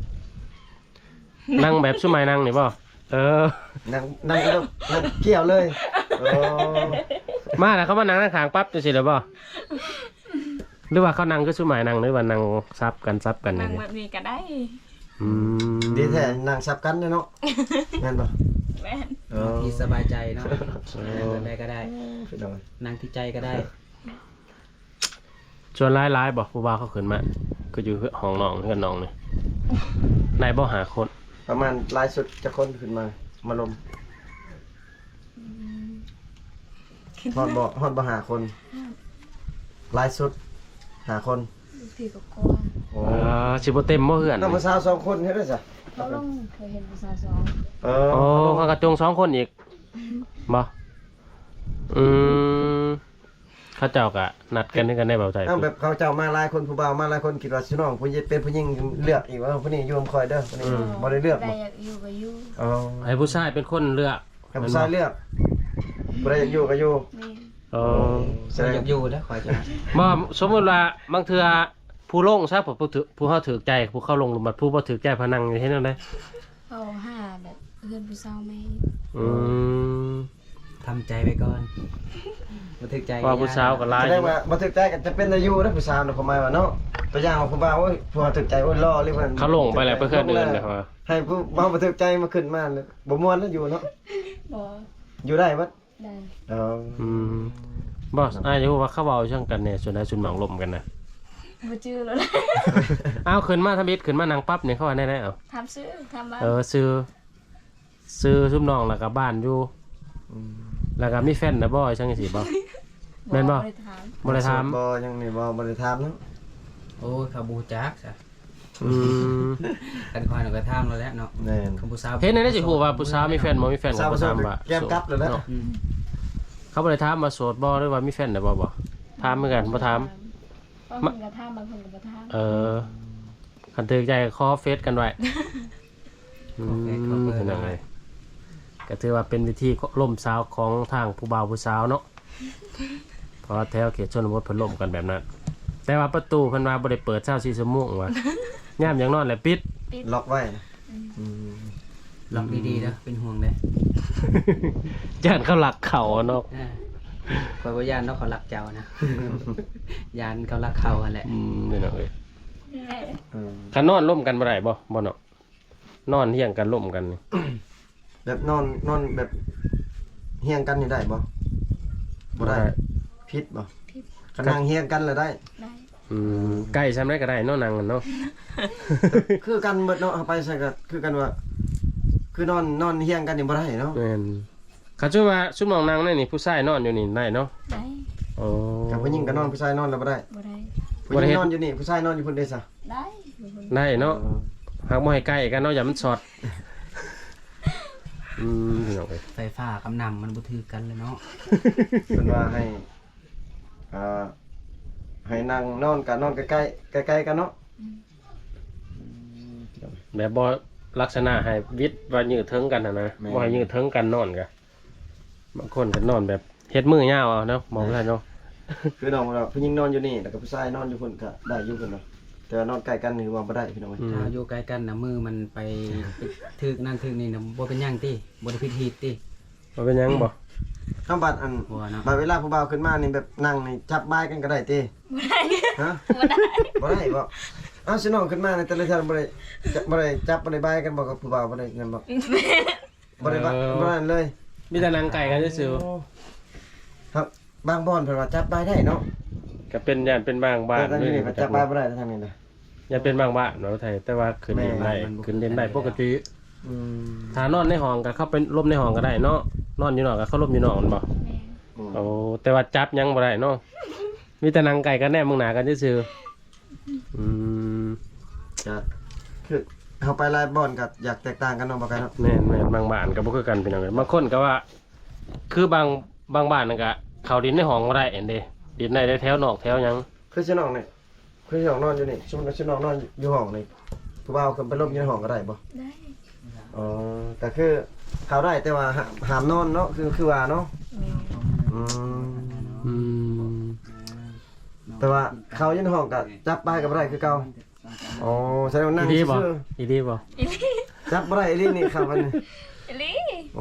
ນັ່ງແບບຊຸມອ້າຍນັ່ງນີ້ບໍ່? ເອີ ນັ່ງ ນັ່ງ ນັ່ງກ່ຽວເລີຍ. ໂອ້ ມາແລ້ວເຂົາມານັ່ງທາງຂ້າງປັບຈັ່ງຊີ້ແລ້ວບໍ່? ຫຼືວ່າເຂົານັ່ງຄືຊຸມອ້າຍນັ່ງ ຫຼືວ່ານັ່ງສັບກັນ ສັບກັນ? ນັ່ງແບບນີ້ກໍໄດ້. ອືມ ດີແທ້ ນັ່ງສັບກັນເນາະ. ແມ່ນບໍ່? ແມ່ນ. ເອີ ທີ່ສະບາຍໃຈເນາະ. ເອີ ນັ່ງແບບໃດກໍໄດ້. ໂອ້ ພີ່ນ້ອງ ນັ່ງທີ່ໃຈກໍໄດ້. ສ່ວນຫຼາຍຫຼາຍບໍ່ ຜູ້ບ່າວເຂົາຂຶ້ນມາ? ຄືຢູ່ຫ້ອງນ້ອງ ເຮືອນນ້ອງນີ້ ໄດ້ບໍ່ຫ້າຄົນ? ປະມານຫຼາຍສຸດຈັກຄົນຂຶ້ນມາ ມາລົມ? ອືມ ຮອດບໍ່ ຮອດບໍ່ຫ້າຄົນ? ຮອດ. ຫຼາຍສຸດຫ້າຄົນ ທີ່ກໍກວ້າງ. ໂອ້ ອ່າ ຊິບໍ່ເຕັມບໍ່ເຮືອນ? ນຳຜູ້ສາວສອງຄົນເຮັດໄດ້ຊະ? ເຂົາລົງ ເຂົາເຫັນຜູ້ສາວສອງ. ເອີ ໂອ້ ເຂົາກະຈົງສອງຄົນອີກບໍ່? ອືມ ເຂົາເຈົ້າກະນັດກັນຄືກັນໄດ້ບໍ່ໃຈ? ເອົາ ແບບເຂົາເຈົ້າມາຫຼາຍຄົນ ຜູ້ບ່າວມາຫຼາຍຄົນ ຄິດວ່າຊິນ້ອງຜູ້ຍິງເປັນຜູ້ຍິງເລືອກອີກວ່າ ຜູ້ນີ້ຢູ່ນຳຂ້ອຍເດີ ຜູ້ນີ້ ອືມ ບໍ່ໄດ້ເລືອກບໍ່? ຜູ້ໃດຢາກຢູ່ກໍຢູ່. ອໍ ໃຫ້ຜູ້ຊາຍເປັນຄົນເລືອກ ໃຫ້ຜູ້ຊາຍເລືອກ ຜູ້ໃດຢາກຢູ່ກໍຢູ່. ແມ່ນ. ອໍ ສະແດງຢາກຢູ່ເດີຂ້ອຍຈະ ບໍ່ ສົມມຸດວ່າບາງເທື່ອຜູ້ລົງຊະ ຜູ້ຖືກ ຜູ້ເຮົາຖືກໃຈ ຜູ້ເຂົາລົງ ບັດຜູ້ບໍ່ຖືກໃຈພານັ່ງຢູ່ເຮັດແນວໃດ? ເຂົາຫາແບບເຮືອນຜູ້ສາວໃໝ່. ອືມ ທຳໃຈໄວ້ກ່ອນ ບໍ່ຖືກໃຈ ວ່າຜູ້ສາວກໍຫຼາຍ ສະແດງວ່າບໍ່ຖືກໃຈກໍຈະເປັນໄດ້ຢູ່ເດ້ ຜູ້ສາວນະ ຄວາມໝາຍວ່າເນາະ. ຕົວຢ່າງວ່າຜູ້ບ່າວ ໂອ້ຍ ຜູ້ເຮົາຖືກໃຈ ໂອ້ຍ ຫຼໍ່ເລີຍ ເຂົາລົງໄປແລ້ວ ໄປເຮືອນອື່ນແລ້ວ ໃຫ້ຜູ້ບ່າວບໍ່ຖືກໃຈມາຂຶ້ນມາ ບໍ່ມ່ວນແລ້ວຢູ່ເນາະ. ບໍ່ ຢູ່ໄດ້ເບິດ. ໄດ້. ເອີ ອືມ ບໍ່ ອ້າຍຢາກຮູ້ວ່າເຂົາເວົ້າຫຍັງກັນແດ່ ສ່ວນໃດສ່ວນມາກລົມກັນນະ? ບໍ່ຈື່ແລ້ວ. ອ້າວ ຂຶ້ນມາທຳອິດ ຂຶ້ນມານັ່ງປັບນີ້ ເຂົາວ່າແນວໃດ? ເອົາ ຖາມຊື່ ຖາມບ້ານ. ເອີ ຊື່ ຊື່ຊຸມນ້ອງ ແລ້ວກະບ້ານຢູ່ ອືມ ແລ້ວກະມີແຟນແລ້ວບໍ່ ຈັ່ງຊີ້ບໍ່? ແມ່ນບໍ່? ບໍ່ໄດ້ຖາມ ບໍ່ໄດ້ຖາມ ບໍ່ ຍັງນີ້ບໍ່ ບໍ່ໄດ້ຖາມເນາະ. ໂອ້ຍ ເຂົາບໍ່ຮູ້ຈັກຊະ. ອືມ ຄັນຂ້ອຍນະກໍຖາມແລ້ວແຫຼະເນາະ. ແມ່ນ ຄັນຜູ້ສາວ ເຮັດແນວໃດຊິຮູ້ວ່າຜູ້ສາວມີແຟນບໍ່ມີແฟນ ກໍບໍ່ຖາມວ່າ ແກ້ມກັບແລ້ວເນາະ. ອືມ ເຂົາບໍ່ໄດ້ຖາມວ່າໂສດບໍ່ ຫຼືວ່າມີແຟນແລ້ວບໍ່ ບໍ່ ຖາມຄືກັນ ບໍ່ຖາມ. ບາງຄົນກໍຖາມ ບາງຄົນກໍບໍ່ຖາມ. ເອີ ຄັນຖືກໃຈກໍຂໍເຟສກັນໄວ້. ອືມ ພີ່ນ້ອງເອີຍ ກໍຖືວ່າເປັນວິທີລົ້ມສາວຂອງທາງຜູ້ບ່າວຜູ້ສາວເນາະ ເພາະວ່າແຖວເຂດຊົນນະບົດເພິ່ນລົ້ມກັນແບບນັ້ນ. ແຕ່ວ່າປະຕູເພິ່ນວ່າບໍ່ໄດ້ເປີດຊາວສີ່ຊົ່ວໂມງວ່າ ຍາມຢາກນອນແລ້ວປິດ ປິດ ລັອກໄວ້. ອືມ ອືມ ລັອກດີໆເດີ ເປັນຫ່ວງເດ້ ຢ້ານເຂົາລັກເຂົ້າເນາະ. ເອີ ຂ້ອຍບໍ່ຢ້ານດອກ ເຂົາລັກເຈົ້ານະ ຢ້ານເຂົາລັກເຂົ້າຫັ້ນແຫຼະ. ອືມ ພີ່ນ້ອງເອີຍ ເອີ ຄັນນອນລົມກັນບໍ່ໄດ້ບໍ່ ບໍ່ເນາະ? ນອນຮຽງກັນລົມກັນນີ້ ແບບນອນ ນອນແບບຮຽງກັນນີ້ໄດ້ບໍ່? ບໍ່ໄດ້ ບໍ່ໄດ້ ຜິດບໍ່? ຜິດ ຄັນນັ່ງຮຽງກັນລະໄດ້ ໄດ້. ອືມ ໃກ້ຊ່ຳໃດກໍໄດ້ເນາະ ນັ່ງກັນເນາະ ຄືກັນເບິດເນາະ ເຮົາໄປໃສກໍຄືກັນວ່າ ຄືນອນ ນອນຮຽງກັນນີ້ບໍ່ໄດ້ເນາະ. ແມ່ນ ຄັນສົມມຸດວ່າຊຸມນ້ອງນັ່ງໃນນີ້ ຜູ້ຊາຍນອນຢູ່ນີ້ໄດ້ເນາະ? ໄດ້. ໂອ້ ຄັນຜູ້ຍິງກໍນອນ ຜູ້ຊາຍນອນລະບໍ່ໄດ້? ບໍ່ໄດ້. ຜູ້ຍິງນອນຢູ່ນີ້ ຜູ້ຊາຍນອນຢູ່ພຸ້ນເດ້ຊະ? ໄດ້ ໄດ້ເນາະ ເອີ ຫາກບໍ່ໃຫ້ໃກ້ກັນເນາະ ຢ້ານມັນຊັອດ. ອືມ ພີ່ນ້ອງເອີຍ ໄຟຟ້າກັບນ້ຳມັນບໍ່ຖືກກັນແຫຼະເນາະ. ເພິ່ນວ່າໃຫ້ ອ່າ ໃຫ້ນັ່ງນອນກະນອນໃກ້ໆ ໃກ້ໆກັນເນາະ. ອືມ ອືມ ແບບບໍ່ ລັກສະນະໃຫ້ວິດວ່າຍືດເຖິງກັນຫັ້ນນະ. ແມ່ນ ບໍ່ໃຫ້ຍືດເຖິງກັນນອນກະ ບາງຄົນກໍນອນແບບເຮັດມືຍາວເອົາເນາະ ມອງໄດ້ເນາະ. ຄືນ້ອງວ່າ ຜູ້ຍິງນອນຢູ່ນີ້ ແລ້ວກໍຜູ້ຊາຍນອນຢູ່ພຸ້ນກໍໄດ້ຢູ່ເພິ່ນວ່າ ແຕ່ວ່ານອນໃກ້ກັນນີ້ວ່າບໍ່ໄດ້ພີ່ນ້ອງເອີຍ. ອືມ ຖ້າຢູ່ໃກ້ກັນນະ ມືມັນໄປ ໄປຖືກນັ້ນຖືກນີ້ນະ ບໍ່ເປັນຫຍັງຕິ? ບໍ່ໄດ້ຜິດຮີດຕິ? ບໍ່ເປັນຫຍັງບໍ່? ທາງບັດອັນ ບໍ່ເນາະ ບັດເວລາຜູ້ບ່າວຂຶ້ນມານີ້ ແບບນັ່ງນີ້ຈັບບາຍກັນກໍໄດ້ຕິ? ບໍ່ໄດ້. ຮະ? ບໍ່ໄດ້ ບໍ່ໄດ້ບໍ່? ອ້າວ ຊິນ້ອງຂຶ້ນມາໃນແຕ່ລະເທື່ອ ບໍ່ໄດ້ ຈະ ບໍ່ໄດ້ຈັບ ບໍ່ໄດ້ບາຍກັນບໍ່ກັບຜູ້ບ່າວ? ບໍ່ໄດ້ນັ້ນບໍ່? ບໍ່ໄດ້ບາຍ ເອີ ບໍ່ນັ້ນເລີຍ ມີແຕ່ນັ່ງໃກ້ກັນຊື່ໆ. ໂອ້ ຄັບ ບາງບ່ອນເພິ່ນວ່າຈັບບາຍໄດ້ເນາະ. ກໍເປັນ ຢ້ານເປັນບາງບ້ານ ແຕ່ທາງນີ້ນີ້ກໍຈັບບາຍບໍ່ໄດ້ ທາງນີ້ນະ. ຢ້ານເປັນບາງບ້ານເນາະ ໄທ ແຕ່ວ່າຂຶ້ນດິນໄດ້ ແມ່ນ ຂຶ້ນດິນໄດ້ປົກກະຕິ. ອືມ ຖ້ານອນໃນຫ້ອງກໍເຂົ້າໄປລົມໃນຫ້ອງກໍໄດ້ເນາະ ນອນຢູ່ນອກກໍເຂົ້າລົມຢູ່ນອກແມ່ນບໍ່? ແມ່ນ. ອືມ ໂອ້ ແຕ່ວ່າຈັບຫຍັງບໍ່ໄດ້ເນາະ ມີແຕ່ນັ່ງໃກ້ກັນແນມເບິ່ງໜ້າກັນຊື່ໆ. ອືມ ຈະຄືເຮົາໄປຫຼາຍບ່ອນກໍຢາກແຕກຕ່າງກັນເນາະ ບໍ່ໄກເນາະ. ແມ່ນໆ ບາງບ້ານກໍບໍ່ຄືກັນພີ່ນ້ອງເອີຍ ບາງຄົນກໍວ່າ ຄືບາງ ບາງບ້ານນັ້ນກໍເຂົ້າດິນໃນຫ້ອງບໍ່ໄດ້ຫັ້ນເດ້ ດິນໄດ້ແຕ່ແຖວນອກແຖວຫຍັງ. ຄືຊິນ້ອງນີ້ ຄືຊິນ້ອງນອນຢູ່ນີ້ ສົມມຸດວ່າຊິນ້ອງນອນຢູ່ຫ້ອງນີ້ ຜູ້ບ່າວຂຶ້ນໄປລົມຢູ່ໃນຫ້ອງກໍໄດ້ບໍ່? ໄດ້. ອໍ ກໍຄືເຂົ້າໄດ້ ແຕ່ວ່າຫ້າມ ຫ້າມນອນເນາະ ຄື ຄືວ່າເນາະ. ແມ່ນ. ອືມ ອືມ ແຕ່ວ່າເຂົ້າຢູ່ໃນຫ້ອງກໍຈັບບາຍກໍບໍ່ໄດ້ຄືເກົ່າ. ອໍ ສະແດງວ່ານັ່ງຊື່ໆ. ອີ່ຫຼີບໍ່? ອີ່ຫຼີ. ຈັບບໍ່ໄດ້ອີ່ຫຼີນີ້ຄັບອັນນີ້. ອີ່ຫຼີ. ອໍ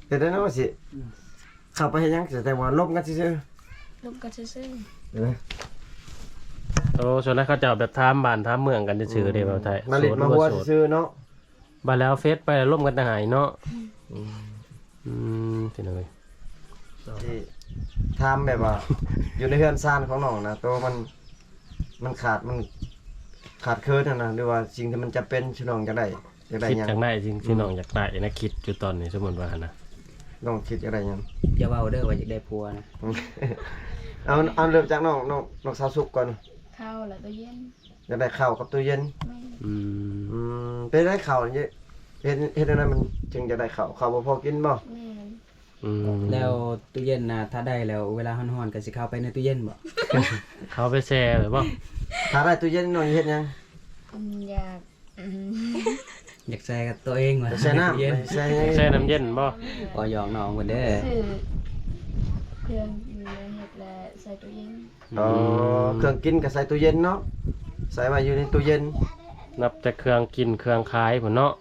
ເຮັດໄດ້ເນາະ ວ່າຊິເຂົ້າໄປເຮັດຫຍັງ? ສະແດງວ່າລົມກັນຊື່ໆ. ລົມກັນຊື່ໆ. ເອີ ໂອ້ ສ່ວນຫຼາຍເຂົາເຈົ້າແບບຖາມບ້ານຖາມເມືອງກັນຊື່ໆເດ້ ເວົ້າໄທ ມາຫຼິ້ນມາຫົວຊື່ໆເນາະ. ບາດແລ້ວເຟສໄປລົມກັນຕ່າງຫາກເນາະ. ອືມ ອືມ ພີ່ນ້ອງເອີຍ ທີ່ຖາມແບບວ່າ ຢູ່ໃນເຮືອນຊານຂອງນ້ອງນະ ໂຕມັນ ມັນຂາດ ມັນຂາດເຂີນຫັ້ນນະ ຫຼືວ່າສິ່ງທີ່ມັນຈຳເປັນ ທີ່ນ້ອງຢາກໄດ້ ຢາກໄດ້ຫຍັງ? ຄິດຢາກໄດ້ ສິ່ງທີ່ ອືມ ນ້ອງຢາກໄດ້ນະ ຄິດຢູ່ຕອນນີ້ ສົມມຸດວ່າຫັ້ນນະ ນ້ອງຄິດຢາກໄດ້ຫຍັງ? ຢ່າເວົ້າເດີວ່າຢາກໄດ້ຜົວນະ. ເອົາ ເອົາເລີ່ມຈາກນ້ອງ ນ້ອງ ນ້ອງສາວສຸກກ່ອນ. ເຂົ້າ ແລະ ຕູ້ເຢັນ. ຢາກໄດ້ເຂົ້າກັບຕູ້ເຢັນ. ແມ່ນ. ອືມ ອືມ ເປັນໄດ້ເຂົ້າ ເຮັດ ເຮັດແນວໃດມັນຈຶ່ງຈະໄດ້ເຂົ້າ? ເຂົ້າບໍ່ພໍກິນບໍ່? ແມ່ນ. ອືມ ແລ້ວຕູ້ເຢັນນະ ຖ້າໄດ້ແລ້ວ ເວລາຮ້ອນໆ ກໍຊິເຂົ້າໄປໃນຕູ້ເຢັນບໍ່? ເຂົ້າໄປແຊ່ໄວ້ບໍ່? ຖ້າໄດ້ຕູ້ເຢັນນ້ອງເຮັດຫຍັງ? ອືມ ຢາກ ອືມ ຢາກແຊ່ກັບຕົວເອງວ່າ ຢາກແຊ່ນ້ຳ ແຊ່ ແຊ່ນ້ຳເຢັນບໍ່? ບໍ່ ຫຍອກນ້ອງເພິ່ນເດີ. ຊື້ເຄື່ອງກິນມາເຮັດ ແລະ ໃສ່ຕູ້ເຢັນ. ອໍ ອືມ ເຄື່ອງກິນກໍໃສ່ຕູ້ເຢັນເນາະ ໃສ່ໄວ້ຢູ່ໃນຕູ້ເຢັນ. ນັບແຕ່ເຄື່ອງກິນເຄື່ອງຂາຍພຸ້ນເນາະ.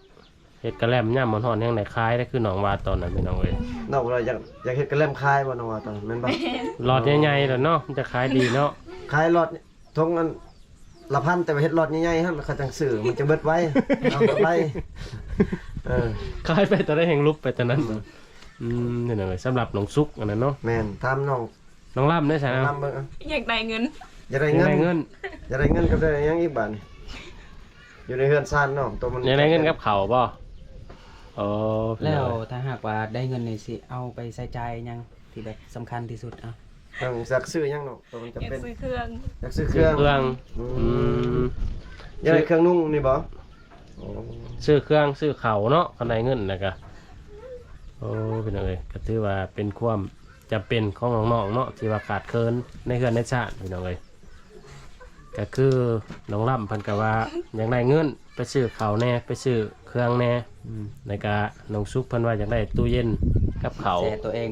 ເຮັດກະແລັມຍາມຮ້ອນໆ ແຮງໄດ້ຂາຍເດ້ ຄືນ້ອງວ່າຕອນນັ້ນ ພີ່ນ້ອງເອີຍ. ນ້ອງວ່າຢາກ ຢາກເຮັດກະແລັມຂາຍບໍ່ ນ້ອງວ່າຕອນນັ້ນ ແມ່ນບໍ່? ຫຼອດໃຫຍ່ໆ ແລ້ວເນາະ ມັນຈະຂາຍດີເນາະ. ຂາຍຫຼອດ ຖົງອັນລະພັນ ແຕ່ວ່າເຮັດຫຼອດໃຫຍ່ໆ ຫັ້ນ ເຂົາຈັ່ງຊື້ ມັນຈະເບິດໄວ ເອົາກຳໄລ. ເອີ ຂາຍໄປຕົວໃດແຮ່ງຫຼຸບໄປຕົວນັ້ນ. ອືມ ອືມ ພີ່ນ້ອງເອີຍ ສຳລັບນ້ອງສຸກອັນນັ້ນເນາະ. ແມ່ນ. ຖາມນ້ອງ ນ້ອງລຳເດ້ຊະ? ນ້ອງລຳເບິ່ງ ອະ ຢາກໄດ້ເງິນ. ຢາກໄດ້ເງິນ ຢາກໄດ້ເງິນ ຢາກໄດ້ເງິນກັບໄດ້ຫຍັງອີກບາດນີ້? ຢູ່ໃນເຮືອນຊານເນາະ ໂຕມັນ ຢາກໄດ້ເງິນກັບເຂົ້າບໍ່? ອໍ ແລ້ວຖ້າຫາກວ່າໄດ້ເງິນນີ້ ຊິເອົາໄປໃຊ້ຈ່າຍຫຍັງທີ່ແບບສຳຄັນທີ່ສຸດ? ເອົາ ຈັ່ງ ຢາກຊື້ຫຍັງເນາະ ໂຕມັນຈຳເປັນ. ຢາກຊື້ເຄື່ອງ ຢາກຊື້ເຄື່ອງ ຊື້ເຄື່ອງ. ອືມ ອືມ ຢາກໄດ້ເຄື່ອງນຸ່ງນີ້ບໍ່? ໂອ້ ຊື້ເຄື່ອງຊື້ເຂົ້າເນາະ ຄັນໄດ້ເງິນແລ້ວກະ. ໂອ້ ພີ່ນ້ອງເອີຍ ກໍຖືວ່າເປັນຄວາມ ຈຳເປັນຂອງນ້ອງໆ ເນາະ ທີ່ວ່າຂາດເຂີນໃນເຮືອນໃນຊານ ພີ່ນ້ອງເອີຍ. ກໍຄືນ້ອງລຳເພິ່ນກໍວ່າຢາກໄດ້ເງິນໄປຊື້ເຂົ້າແດ່ ໄປຊື້ເຄື່ອງແດ່. ອືມ ແລ້ວກໍນ້ອງສຸກເພິ່ນວ່າຢາກໄດ້ຕູ້ເຢັນກັບເຂົ້າ ແຊ່ຕົວເອງ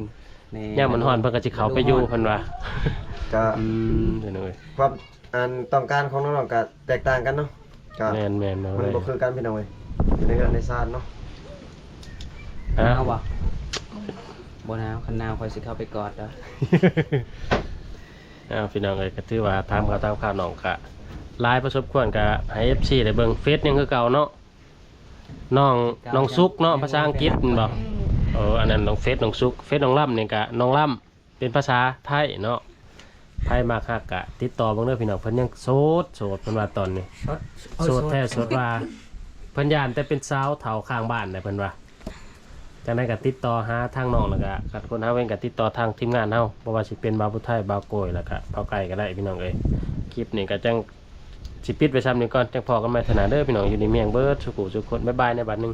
ຍາມມັນຮ້ອນເພິ່ນກໍຊິເຂົ້າໄປຢູ່ ເພິ່ນວ່າ. ກໍ ອືມ ພີ່ນ້ອງເອີຍ ຄວາມ ອັນຕ້ອງການຂອງນ້ອງໆ ກໍແຕກຕ່າງກັນເນາະ. ກໍ ແມ່ນໆ ມັນບໍ່ຄືກັນ ພີ່ນ້ອງເອີຍ ຢູ່ໃນເຮືອນໃນຊານເນາະ. ໜາວບໍ່? ບໍ່ໜາວ ຄັນໜາວຂ້ອຍຊິເຂົ້າໄປກອດເດີ້. ອ້າວ ພີ່ນ້ອງເອີຍ ກໍຖືວ່າຖາມຂ່າວຖາມຂ່າວນ້ອງກະຫຼາຍພໍສົມຄວນ ກະໃຫ້ເອັຟຊີໄດ້ເບິ່ງເຟສຍັງຄືເກົ່າເນາະ. ນ້ອງ ນ້ອງສຸກເນາະ ພາສາອັງກິດແມ່ນບໍ່? ເອີ ອັນນັ້ນນ້ອງເຟສນ້ອງສຸກ ເຟສນ້ອງລຳນີ້ກະນ້ອງລຳ. ເປັນພາສາໄທເນາະ. ໃຜມັກຮັກກະຕິດຕໍ່ເບິ່ງເດີພີ່ນ້ອງ ເພິ່ນຍັງໂສດ ໂສດ ເພິ່ນວ່າຕອນນີ້ ໂສດ ໂສດແທ້ ໂສດວ່າ ເພິ່ນຢ້ານແຕ່ເປັນສາວເຖົ້າຂ້າງບ້ານນະ ເພິ່ນວ່າ. ຈັ່ງໃດກະຕິດຕໍ່ຫາທາງນ້ອງ ແລ້ວກະຄັນຄົນຫາເວັນກະຕິດຕໍ່ທາງທີມງານເຮົາ ບໍ່ວ່າຊິເປັນບ່າວຜູ້ໄທ ບ່າວໂກຍ ແລ້ວກະບ່າວໄກ່ກະໄດ້ພີ່ນ້ອງເອີຍ. ຄລິບນີ້ກະຈັ່ງ ຊິປິດໄວ້ຊ່ຳນີ້ກ່ອນ ຈັ່ງພໍ້ກັນໃໝ່ເທື່ອໜ້າເດີພີ່ນ້ອງ. ຢູ່ດີມີແຮງເບິດສູ່ຜູ້ສູ່ຄົນ ບາຍບາຍໃນບາດໜຶ່ງ.